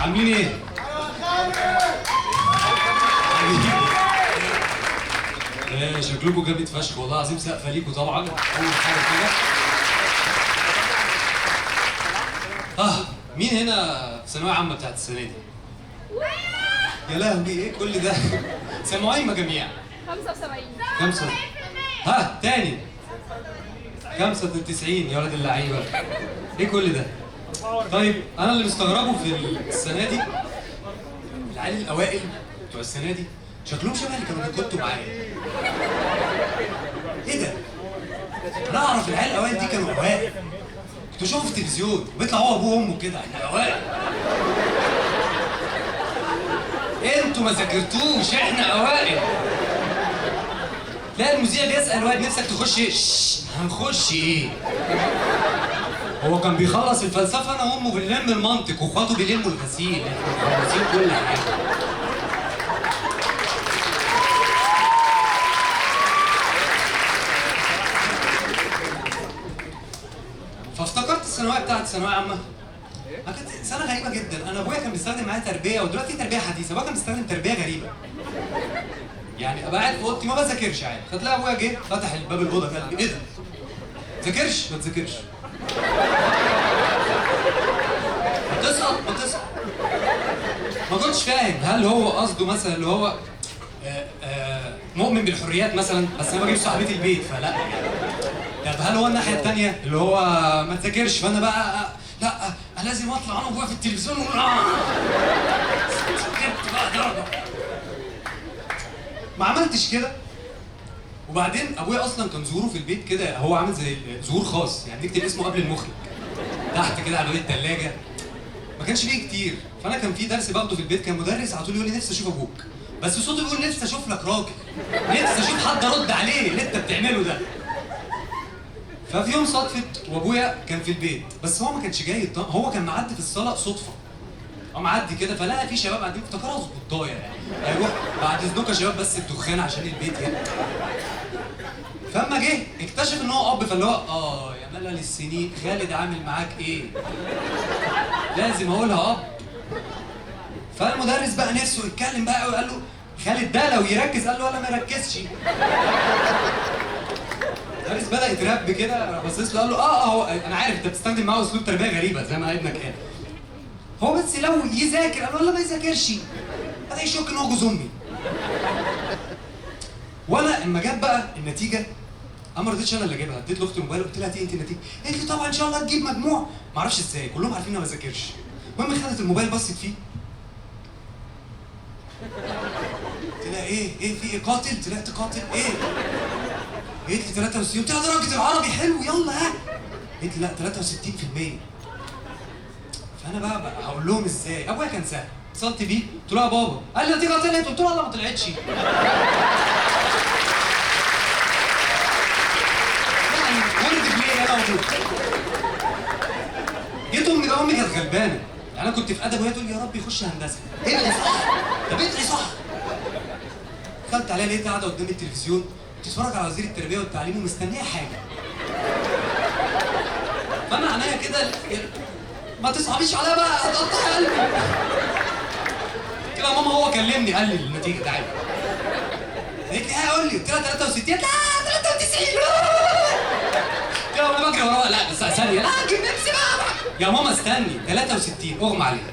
عاملين ايه؟ ايه شكلكم جامد فشخ والله العظيم. سقفه ليكوا طبعا اول حاجة كده. مين هنا في ثانوية عامة بتاعت السنة دي؟ يا لهوي ايه كل ده؟ سمعوني مجاميع 75 5 ها تاني 95 يا ولد اللعيبة، ايه كل ده؟ طيب انا اللي مستغربه في السنة دي العيال الاوائل بتوع السنة دي شكلهم شبه اللي كانوا بيكتوا معايا. ايه ده؟ انا اعرف العيال الاوائل دي كانوا اوائل، كنت بشوفهم في التلفزيون وبيطلع هو ابوه وامه كده احنا اوائل. انتوا ما ذاكرتوش، احنا اوائل. لا المذيع بيسأل واد نفسك تخش ايه؟ هنخش ايه؟ هو كان بيخلص الفلسفة، انا وامه بنلم المنطق واخواته بيلموا الغسيل، احنا مخلصين كل حاجة. فافتكرت الثانوية بتاعت ثانوية عامة. كانت سنة غريبة جدا، انا ابويا كان بيستخدم معايا تربيه، ودلوقتي تربيه حديثه، ابويا كان بيستخدم تربيه غريبة. يعني ابقى قاعد في اوضتي ما بذاكرش عادي، فتلاقي ابويا جه فتح الباب الاوضة قال لي ايه ده؟ تذاكرش؟ ما تذاكرش. هتسقط؟ ما تسقط. ما كنتش فاهم هل هو قصده مثلا اللي هو مؤمن بالحريات مثلا، بس انا بجيب صاحبتي البيت فلا يعني. طب هل هو الناحية الثانية اللي هو ما تذاكرش فانا بقى لا انا لازم اطلع انا وابويا في التلفزيون واقول جبت بقى درجه. ما عملتش كده. وبعدين ابويا اصلا كان ظهوره في البيت كده هو عامل زي ظهور خاص، يعني نكتب اسمه قبل المخرج تحت كده على باب الثلاجة. ما كانش فيه كتير، فانا كان في درس باخده في البيت، كان مدرس على طول يقول لي نفسي اشوف ابوك، بس صوته بيقول نفسي اشوف لك راجل، نفسي اشوف حد ارد عليه اللي انت بتعمله ده. ففي يوم صدفت وابويا كان في البيت، بس هو ما كانش جاي، هو كان معدي في الصاله صدفة. هو معدي كده فلقى في شباب قاعدين، افتكرها زبطايه يعني، هيروح بعد اذنكم يا شباب بس الدخان عشان البيت يعني. فاما جه اكتشف ان هو اب، فاللي هو يا ملل السنين خالد عامل معاك ايه؟ لازم اقولها اب. فالمدرس بقى نفسه يتكلم بقى وقال له خالد ده لو يركز، قال له ولا ما يركزش. المدرس بدأ يترب كده، بصيت له قال له هو انا عارف انت بتستخدم معاه اسلوب تربيه غريبة زي ما ابنك قال. هو بس لو يذاكر، قال له والله ما يذاكرش. بدأ يشك ان هو جوز امي. وانا اما جاب بقى النتيجة انا ما رضيتش انا اللي اجيبها، اديت لاختي الموبايل قلت لها تيجي انت النتيجة، قالت لي طبعا ان شاء الله تجيب مجموع، ما اعرفش ازاي كلهم عارفين ان انا ما بذاكرش. المهم خدت الموبايل بصت فيه، قلت لها ايه ايه في ايه قاتل؟ طلعت قاتل ايه؟ قالت لي 63، قلت لها درجه العربي حلو يلا ها. قالت لي لا 63%. فانا بقى هقول لهم ازاي؟ ابويا كان سهل، اتصلت بيه قلت له يا بابا، قال لي النتيجة طلعت، قلت له والله ما طلعتش. يعني ورد ليه انا وابوك؟ جيت امي بقى، امي كانت غلبانه، يعني انا كنت في ادب وهي تقول يا رب يخش هندسة، ادعي صح، طب ادعي صح. دخلت عليها لقيتها قاعدة قدام التلفزيون بتتفرج على وزير التربية والتعليم ومستنيه حاجة. فانا عينيا كده ما تصعبيش عليا بقى هتقطعي قلبي. قلت لها ماما هو كلمني قال لي النتيجة تعالي. قالت لي ها قول لي، قلت لها 63، لا 93. قلت لها انا بجري وراها، لا بس ثانية، لا جيب نفسي بقى يا ماما استني 63 اغمى عليها.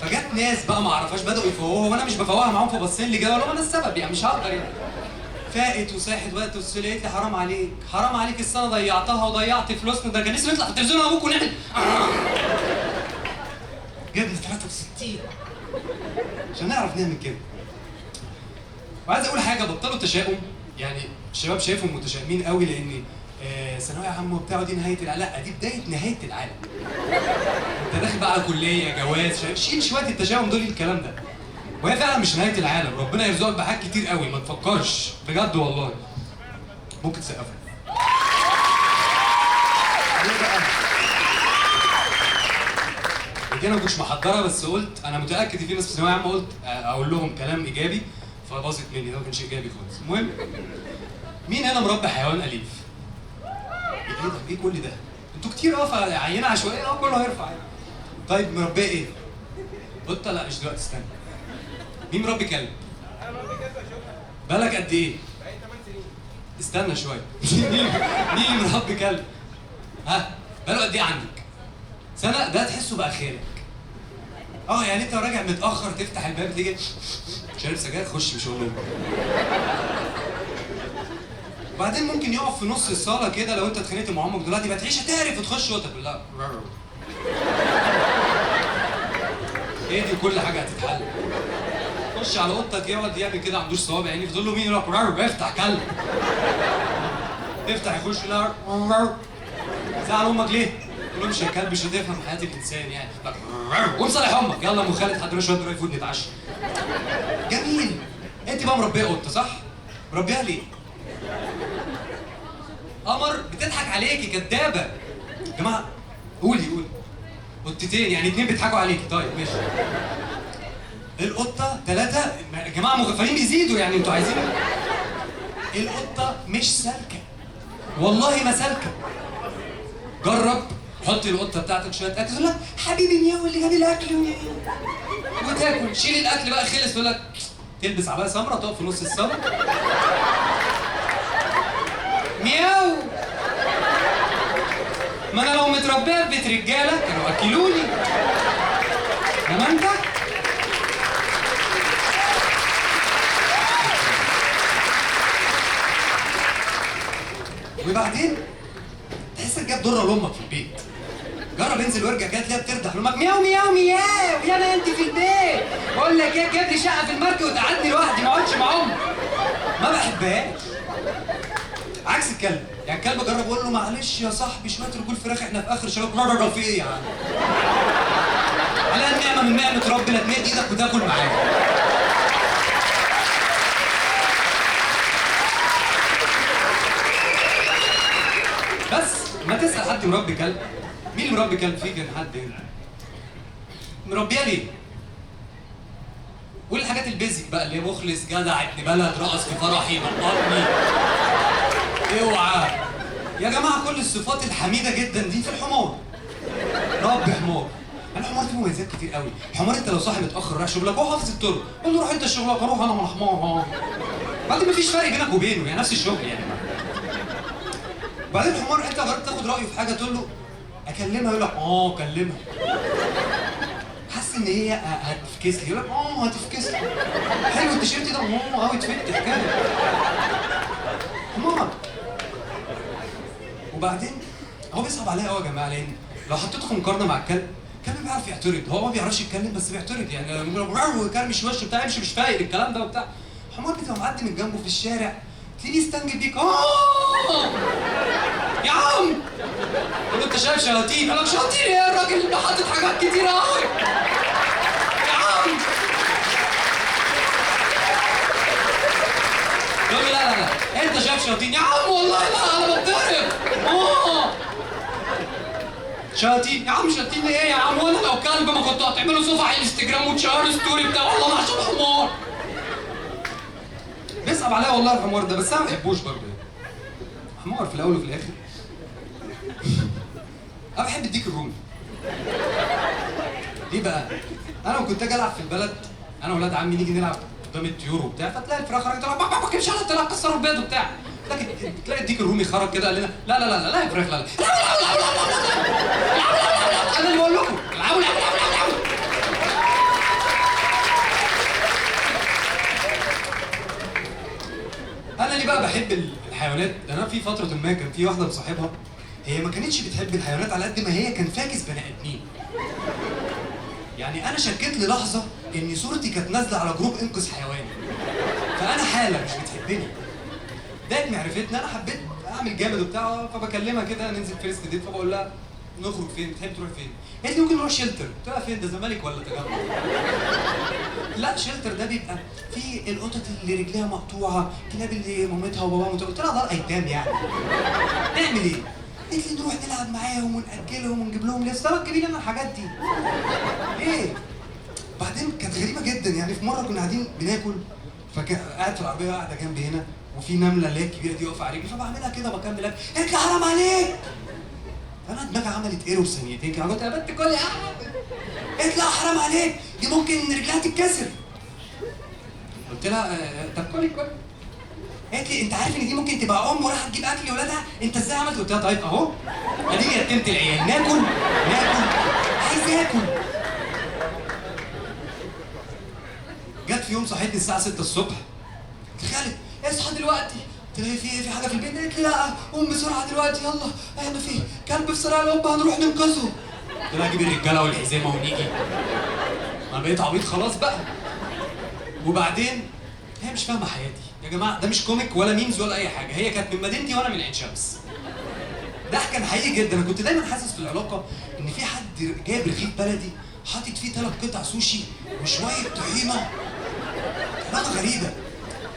فجت ناس بقى ما اعرفهاش بدأوا يفوقوها وانا مش بفوقها معاهم، فبصين لي كده ولا انا السبب يعني مش هقدر يعني. فاقت وصاحت وقت لقيت لي حرام عليك، حرام عليك السنة ضيعتها وضيعت فلوسنا، ده كان لسه نطلع في التلفزيون انا وابوك ونعمل جبنا 63 عشان نعرف نعمل كده. وعايز اقول حاجة، بطلوا تشاؤم، يعني الشباب شايفهم متشائمين قوي لان ثانوية عامة وبتاع دي نهاية العالم، لا دي بداية نهاية العالم. انت داخل بقى على كليه، جواز، شيل شوية التشاؤم دول الكلام ده. وهي فعلا مش نهاية العالم، ربنا يرزقك بحاجات كتير قوي ما تفكرش بجد والله. ممكن تسقفوا. ليه بقى؟ دي انا ما كنتش محضرها، بس قلت انا متاكد ان في ناس في ثانوية عامة، قلت اقول لهم كلام ايجابي فباظت مني، ده ما كانش ايجابي خالص. المهم مين هنا مربي حيوان اليف؟ ايه ده؟ ايه كل ده؟ انتوا كتير فعينه عشوائية كله هيرفع. طيب مربيه ايه؟ قطة؟ لا مش دلوقتي، استنى. مين مربي كلب؟ انا مربي كلب يا شوقي. بالك قد ايه؟ بقالي 8 سنين. استنى شوية. مين مربي كلب؟ ها؟ بقاله قد ايه عندك؟ سنة؟ ده تحسه بقى خالك. يعني انت راجع متاخر تفتح الباب تيجي شارب سجاير، خش مش هقول. وبعدين ممكن يقف في نص الصاله كده لو انت اتخانقت مع امك دلوقتي ما تعيش هتعرف وتخش وتقول لا ايه دي، كل حاجة هتتحل. خش على اوضتك يقعد يعمل كده عندوش صوابع يعني، تقول له مين؟ يقول لك افتح كلب. تفتح يخش لا زعل امك ليه؟ تقول له مش يا كلب مش هتفهم حياة الانسان يعني. قوم صالح امك، يلا ام خالد حضرنا شوية dry food نتعشى. جميل. انت بقى مربيه قطة صح؟ مربيها ليه؟ قمر بتضحك عليكي كدابه. يا جماعة قولي قولي. قطتين يعني 2 بيضحكوا عليكي. طيب ماشي. القطة 3 يا جماعة مغفلين بيزيدوا يعني، انتوا عايزين القطة مش سالكة، والله ما سالكة. جرب حطي القطة بتاعتك شوية اكل، تقول لك حبيبي مياو اللي جاب الاكل وتاكل. شيل الاكل بقى خلص، تقول لك تلبس عباية سمراء تقف في نص السمر مياو. ما انا لو متربيه في بيت رجاله كانوا اكلوني. ما انت وبعدين تحس ان جاب ضره لامك في البيت. جرب انزل وارجع كده تلاقيها بتردح لامك مياو مياو مياو، يا انا انت في البيت. بقول لك ايه، جاب لي شقه في المرج وتقعدني لوحدي ما اقعدش مع امي. ما بحبهاش. عكس الكلب، يعني الكلب جرب اقول له معلش يا صاحبي شوية رجول فراخ احنا في اخر شباب، في ايه يعني؟ على النعمة من نعمه ربنا تمد ايدك وتاكل معايا. بس ما تسال حد مربي كلب. مين اللي مربي كلب؟ فيه كان حد هنا مربيه ليه؟ قول الحاجات ال basic بقى اللي هي مخلص، جدع، ابن بلد، رقص في فرحي، نقطني، اوعى. يا جماعة كل الصفات الحميدة جدا دي في الحمار. ربي حمار. الحمار فيه مميزات كتير قوي. الحمار انت لو صاحي متاخر رايح شغلك هو حافظ الطرق، قول له روح انت شغلك اروح انا مع الحمار. بعدين مفيش فرق بينك وبينه يعني، نفس الشغل يعني. بعدين الحمار انت جربت تاخد رايه في حاجة تقول له اكلمها، يقول لك اه كلمها. حاسس ان هي هتفكس لي، يقول لك اه هتفكس لي. حلو التيشيرت ده، اه قوي اتفت حكاية. حمار. وبعدين هو بيصعب عليا قوي يا جماعة، لان لو حطيته في مقارنة مع الكلب، الكلب بيعرف يعترض، هو ما بيعرفش يتكلم بس بيعترض يعني، كرمش وشه بتاع يمشي مش فايق الكلام ده وبتاع. حمار بتبقى معدي من جنبه في الشارع تلاقيه يستنجد بيك، اه يا عم قول انت شايف شياطين، قال لك شياطين ايه الراجل اللي حاطط حاجات كتير قوي يا عم. يقول له لا لا لا انت شايف شياطين يا عم، والله لا انا بتضرب. شياطين يا عم، شياطين ايه يا عم، وانا لو كلب ما كنت هتعملوا صفحة على الانستجرام وتشيروا story بتاع، والله انا عشان حمار. بيصعب عليا والله الحمار ده، بس انا ما بحبوش برضه. حمار في الاول وفي الاخر. انا بحب الديك الرومي. ليه بقى؟ انا كنت اجي العب في البلد، انا واولاد عمي نيجي نلعب قدام الطيور وبتاع، فتلاقي الفراخ خرجت تلعب بك بك مش عارف تلعب كسروا البيض وبتاع. لكن تلاقي الديك الرومي خرج كده قال لنا لا لا لا لا يا فراخ لا لا العبوا العبوا العبوا العبوا العبوا، انا اللي بقول لكم العبوا العبوا العبوا العبوا. انا ليه بقى بحب الحيوانات؟ ده انا في فترة ما كان في واحدة مصاحبها، هي ما كانتش بتحب الحيوانات على قد ما هي كان فاكس بني ادمين. يعني انا شكيت للحظة ان صورتي كانت نازله على group انقذ حيوان، فانا حاله مش بتحبني. بداية معرفتنا انا حبيت اعمل جامد وبتاع، فبكلمها كده ننزل first date، فبقول لها نخرج فين؟ بتحب تروح فين؟ قالت لي ممكن نروح shelter. قلت لها فين ده، زمالك ولا تجمع؟ لا shelter ده بيبقى فيه القطط اللي رجليها مقطوعة، كلاب اللي مامتها وباباها متوفى. قلت لها دار ايتام يعني. نعمل ايه؟ قالت لي نروح نلعب معاهم وناكلهم ونجيب لهم لبس. طب تجيبي لنا الحاجات دي ايه؟ بعدين كانت غريبة جدا يعني. في مرة كنا قاعدين بناكل، فقاعد في العربية قاعدة جنبي هنا، وفي نملة اللي هي الكبيرة دي واقفة على رجلي، فبعملها كده بكمل اكل، قالت لي حرام عليك. انا دماغي عملت error ثانيتين كده، قلت يا بنت كل قالت لا حرام عليك، دي ممكن رجلها تتكسر. قلت لها طب كلي كلي. قالت لي انت عارف ان دي ممكن تبقى ام وراحت تجيب اكل لاولادها، انت ازاي عملت؟ قلت لها طيب اهو اديني يتمت العيال، ناكل ناكل، عايز اكل. جت في يوم صحيتني الساعة 6 الصبح، قلت خالد اصحى دلوقتي. قلت لها في ايه، في حاجة في البيت؟ قالت لي لا قوم بسرعة دلوقتي، يلا احنا في كلب في سرايا القبة هنروح ننقذه. قلت لها اجيب الرجالة والحزامه ونيجي، انا بقيت عبيط خلاص بقى. وبعدين هي مش فاهمه حياتي يا جماعة، ده مش comic ولا memes ولا اي حاجة، هي كانت من مدينتي وانا من عين شمس. ده كان حقيقي جدا. انا كنت دايما حاسس في العلاقة ان في حد جايب رغيف بلدي حاطط فيه 3 قطع سوشي وشوية طحينه. علاقة غريبة.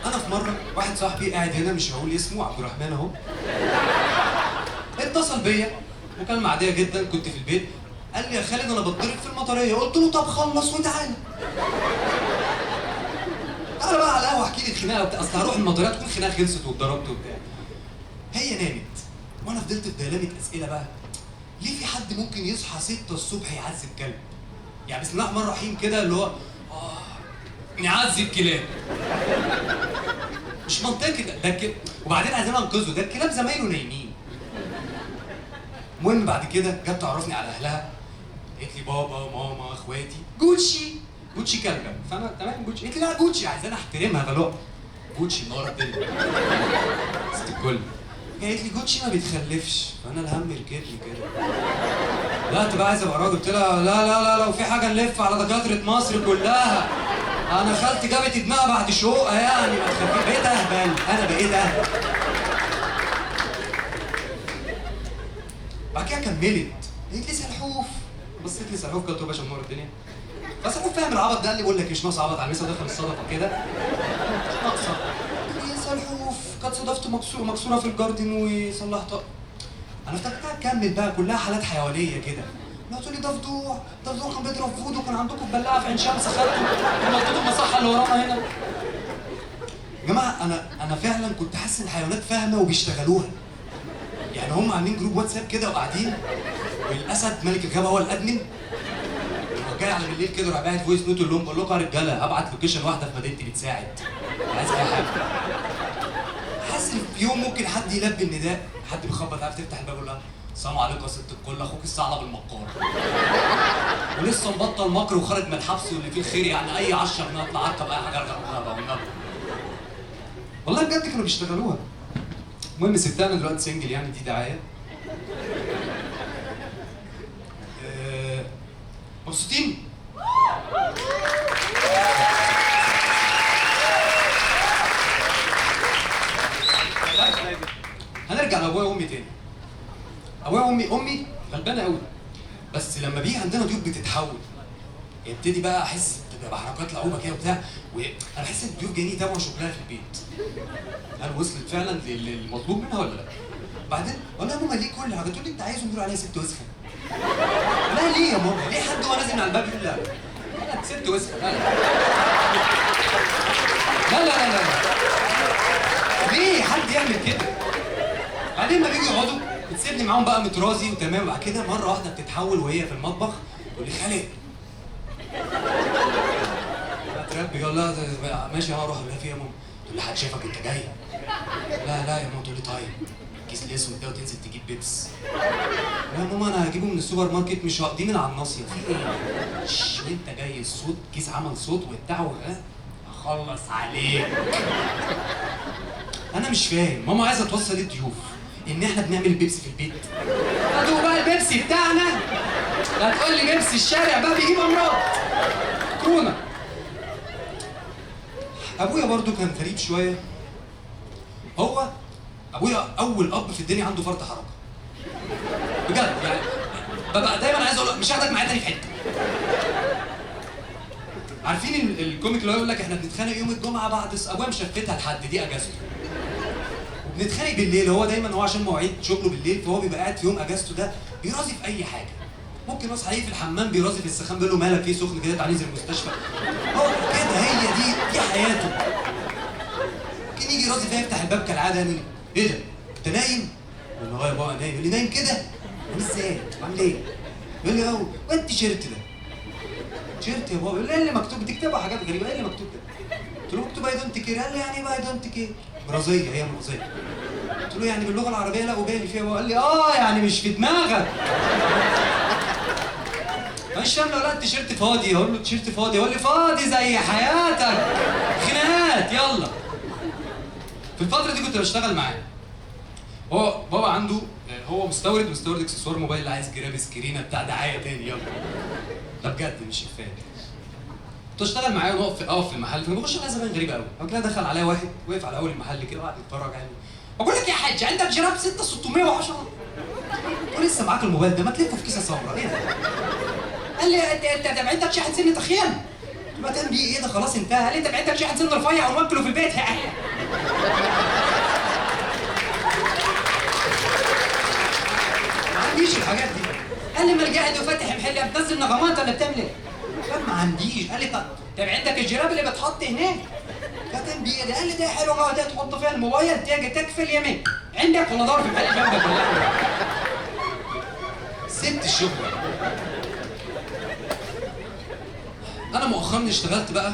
انا في مرة واحد صاحبي قاعد هنا مش هقول اسمه، عبد الرحمن اهو، اتصل بيا مكالمة عادية جدا، كنت في البيت، قال لي يا خالد انا بتضرب في المطريه. قلت له طب خلص وتعالى. تعالى بقى على القهوة احكي لي الخناقة وبتاع، اصل هروح المطريه تكون الخناقة خلصت واتضربت وبتاع. هي نامت وانا فضلت في ديلامه اسئلة بقى، ليه في حد ممكن يصحى 6 الصبح يعذب كلب؟ يعني بسم الله الرحمن الرحيم كده اللي هو نعذب كلاب، مش منطقي ده. وبعدين عايزين انقذه، ده الكلاب زمايله نايمين. المهم بعد كده جت تعرفني على اهلها، قالت لي بابا ماما اخواتي، جوتشي جوتشي كلبه، فانا تمام جوتشي. قالت لي لا جوتشي، عايزاني احترمها، فالو جوتشي منورة الدنيا ست الكل. قالت لي جوتشي ما بيتخلفش، فانا الهم ركبني كده، لا تبقى عايز ابقى راجل. قلت لها لا لا لا لو في حاجة نلف على دكاترة مصر كلها، انا خالتي جابت دماغها بعد شقه يعني ما تخافيش. بقيت اهبل، انا بقيت اهبل. بعد كده كملت، قالت لي سلحوف، بصيت لي سلحوف كده قلت له باشا منور الدنيا. فسلحوف فاهم العبط ده، قال لي بقول لك ايش ناقص عبط على الميسه ودخل الصدفة كده، مش ناقصه. قال لي سلحوف كانت صدفته مكسورة في الجاردن وصلحتها. انا افتكرتها تكمل بقى كلها حالات حيوانية كده. لا تقول لي ده فضوع، ده فضوع كان بيضرب فودو، كان عندكم بلاعه في عين شمس خدته ونطيته المصحه اللي ورانا هنا. يا جماعة انا فعلا كنت حاسس ان الحيوانات فاهمه وبيشتغلوها. يعني هم عاملين group واتساب كده وقاعدين، والاسد ملك الغابة هو ال admin، جاي على بالليل كده راح باعت voice note لهم بقول لكم يا رجاله هبعت location واحدة في مدينتي بتساعد، عايز اي حاجة. حاسس ان في يوم ممكن حد يلبي النداء، حد بيخبط عارف تفتح الباب يقول لها السلام عليكم يا ست الكل، اخوك الثعلب المقار ولسه مبطل مكر وخارج من الحبس واللي فيه الخير، يعني اي 10 جنيه اطلع اركب اي حاجة اركب والنبي. والله بجد كانوا بيشتغلوها. المهم سبتها، انا دلوقتي single يعني، دي دعاية. مبسوطين؟ هنرجع لابويا وامي تاني. ابويا وامي، امي غلبانه قوي، بس لما بيجي عندنا ضيوف بتتحول، يبتدي بقى احس بحركات لعوبه كده وبتاع، وانا بحس ان الضيوف جايين يتابعوا شغلها في البيت، هل وصلت فعلا للمطلوب منها ولا لا؟ بعدين اقول لها يا ماما ليه كل حاجة؟ تقول لي انت عايزهم يقولوا عليا ست وسخة. لا ليه يا ماما؟ ليه حد هو نازل من على الباب يقول لا لا ست وسخة؟ لا لا لا لا لا لا، ليه حد يعمل كده؟ بعدين ما بيجوا يقعدوا بتسيبني معاهم بقى مترازي وتمام، وبعد كده مرة واحدة بتتحول وهي في المطبخ تقول لي خالد تربي، يلا ماشي هروح. اقول لها في ايه يا ماما؟ تقول لي حد شايفك وانت جاي. لا لا يا ماما. تقول لي طيب الكيس الاسود ده وتنزل تجيب بيبس. لا يا ماما انا هجيبه من السوبر ماركت، مش دي من على الناصية. في ايه؟ وانت جاي الصوت كيس عمل صوت وبتاع، هخلص عليك. انا مش فاهم ماما عايزه توصل للضيوف ان احنا بنعمل بيبسي في البيت. هاتوا بقى البيبسي بتاعنا، لا تقول لي بيبسي الشارع بقى بيجيب امراض كورونا. ابويا برضو كان غريب شوية. هو ابويا اول اب في الدنيا عنده فرط حركة بجد، يعني ببقى دايما عايز اقول مش هاخدك معايا تاني في حتة. عارفين ال comic اللي هو يقول لك احنا بنتخانق يوم الجمعة بعد، ابويا مشفتها لحد دي اجازته، وبنتخانق بالليل. هو دايما هو عشان مواعيد شغله بالليل، فهو بيبقى قاعد في يوم اجازته ده بيرازي في اي حاجة. ممكن يصحى عليه في الحمام بيرازي في السخان، بيقول له مالك ايه سخن كده، تعالى ننزل المستشفى. هو كده، هي دي حياته. ممكن يجي يرازي فيها يفتح الباب كالعادة، يعني ايه ده؟ انت نايم؟ يقول له اه يا بابا نايم. يقول لي نايم كده؟ عامل ازاي؟ عامل ايه؟ يقول لي اه والتيشيرت ده. تيشيرت يا بابا. يقول لي ايه اللي مكتوب؟ بتكتبوا حاجات غريبة، ايه اللي مكتوب ده؟ قلت له مكتوب I don't care. قال لي يعني ايه I don't care؟ مرازيه، هي مرازيه. قلت له يعني باللغة العربية لا ابالي فيها. قال لي اه يعني مش في دماغك. مش فاهم، لو لقيت التيشيرت فاضي اقول له التيشيرت فاضي، يقول لي فاضي زي حياتك، خناقات يلا. في الفترة دي كنت بشتغل معاه. هو بابا عنده، هو مستورد اكسسوار موبايل، عايز جراب سكرينه بتاع دعاية تاني يلا. ده بجد مش افيه. كنت اشتغل معاه ونقف اقف في المحل، فانا بخش على زباين غريبة قوي. بعد كده دخل عليا واحد وقف على اول المحل كده وقعد يتفرج عليا. بقول لك يا حاج عندك جراب 6610؟ ولسه معاك الموبايل ده، ما تلفه في كيسه سمراء، ايه ده؟ قال لي انت عندك شاحن سن تخين؟ قلت له هتعمل بيه ايه ده خلاص انتهى. قال لي انت عندك شاحن سن رفيع ونوكله في البيت. ما عنديش الحاجات دي. قال لي ما قاعد وفاتح محل بتنزل نغمات ولا بتعمل ايه؟ قلت ما عنديش. قال لي طب عندك الجراب اللي بتحط هناك؟ هتعمل بيه ايه ده؟ قال لي ده حلو قوي، ده تحط فيها الموبايل تيجي تكفل يمين. عندك ولا دور في محل جنبك ولا ايه؟ سبت الشغل. انا مؤخرا اشتغلت بقى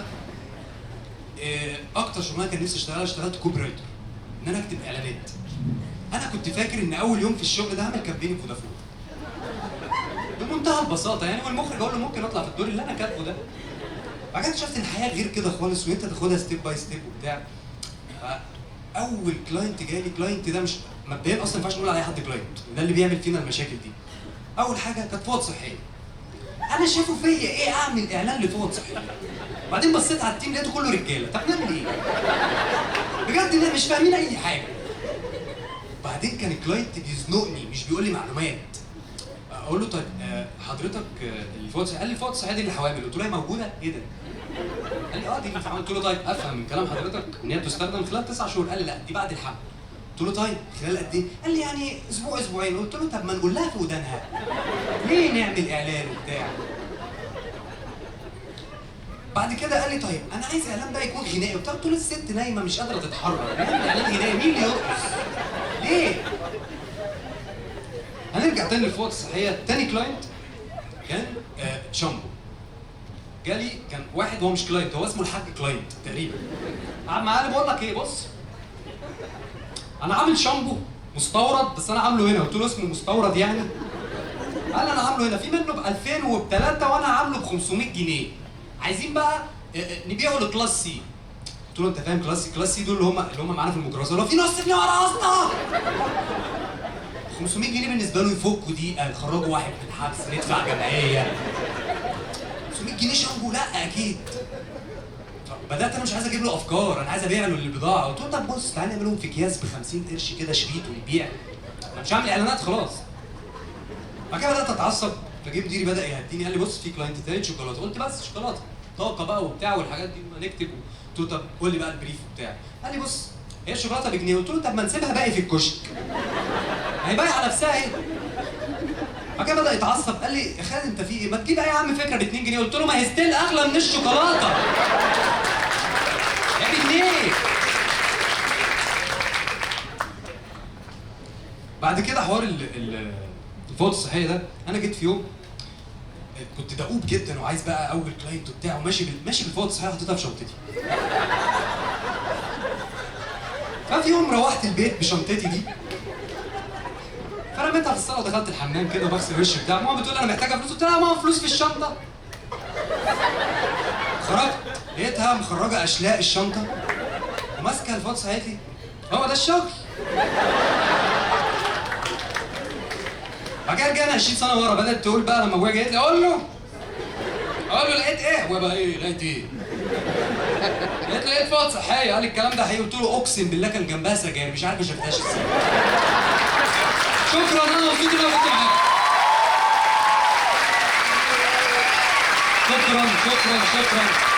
اكتر شغلانة كان نفسي اشتغلها، اشتغلت copywriter، ان انا اكتب اعلانات. انا كنت فاكر ان اول يوم في الشغل ده هعمل campaign فودافون بمنتهى البساطة يعني، والمخرج اقول له ممكن اطلع في الدور اللي انا كاتبه ده. بعد كده اكتشفت ان الحياة غير كده خالص، وانت تاخدها step by step وبتاع. فاول client جالي، client ده مش مبدئيا اصلا ما ينفعش نقول على اي حد client، ده اللي بيعمل فينا المشاكل دي. اول حاجة كانت فوط صحية. انا شافوا فيا ايه اعمل اعلان لفوط صحية؟ بعدين بصيت على ال team لقيته كله رجاله، طب نعمل ايه؟ بجد لا مش فاهمين اي حاجة. بعدين كان ال client بيزنقني، مش بيقول لي معلومات. اقول له طيب حضرتك الفوط الصحية؟ قال لي الفوط الصحية دي للحوامل. قلت له هي موجودة؟ ايه ده؟ قال لي اه دي اللي في. قلت له طيب افهم من كلام حضرتك ان هي بتستخدم خلال 9 شهور. قال لي لا دي بعد الحمل. قلت له طيب خلال قد ايه؟ قال لي يعني اسبوع اسبوعين. قلت له طب ما نقول لها في ودانها، ليه نعمل اعلان وبتاع؟ بعد كده قال لي طيب انا عايز اعلان بقى يكون غنائي وبتاع. قلت له الست نايمة مش قادرة تتحرك، نعمل اعلان غنائي مين اللي يرقص؟ ليه؟ هنرجع تاني للفوط الصحية. تاني client كان شامبو. جالي كان واحد هو مش client، هو اسمه الحاج client تقريبا. قعد معايا بقول لك ايه، بص انا عامل شامبو مستورد بس انا عامله هنا. قلت له اسمه مستورد يعني؟ قال انا عامله هنا، في منه ب 2000 وب 3 وانا عامله ب 500 جنيه. عايزين بقى نبيعه ل class C. قلت له انت فاهم class C؟ class C دول اللي هم معانا في الميكروباص، لو في نص جنيه ورا اصلا 500 جنيه بالنسبة له يفكوا دقيقة، يخرجوا واحد من الحبس، ندفع جمعية. 500 جنيه شامبو؟ لا اكيد. بدات انا مش عايز اجيب له افكار، انا عايز ابيع له البضاعة. قلت له طب بص تعالى نعملهم في اكياس ب 50 قرش كده شريط ونبيع، انا مش هعمل اعلانات خلاص. بعد كده بدات اتعصب، فجيب مديري بدا يهديني، قال لي بص في client تالت شوكولاتة. قلت بس شوكولاتة طاقة بقى وبتاع والحاجات دي ونكتب. قلت له طب قول لي بقى ال brief وبتاع. قال لي بص هي الشوكولاتة بجنيه. قلت له طب ما نسيبها باقي في الكشك، هي بايعه على نفسها ايه. بعد كده بدا يتعصب، قال لي يا خالد انت في ايه؟ ما تجيب اي يا عم فكرة ب 2 جنيه. قلت له ما هي still اغلى من الشوكولاتة يا بجنيه. بعد كده حوار الفوط الصحية ده، انا جيت في يوم كنت دؤوب جدا وعايز بقى اول client وبتاع، وماشي ماشي بالفوط الصحية حطيتها في شنطتي. ففي يوم روحت البيت بشنطتي دي، فرميتها في الصاله ودخلت الحمام كده وبغسل وشي بتاع. ماما بتقول انا محتاجه فلوس، قلت لها ماما فلوس في الشنطة. خرجت لقيتها مخرجه اشلاء الشنطة وماسكه الفوط الصحية، قالت لي هو ده الشغل؟ بعد كده رجعنا 20 سنة ورا، بدات تقول بقى لما ابويا جاي لي اقول له لقيت ايه؟ ابويا بقى ايه لقيت ايه؟ لقيت له ايه فوط صحية؟ قال لي الكلام ده حقيقي. قلت له اقسم بالله كان جنبها سجاير، مش عارف ما شفتهاش ازاي. شكرا، انا مبسوط ان انا كنت معاكم. شكرا شكرا شكرا.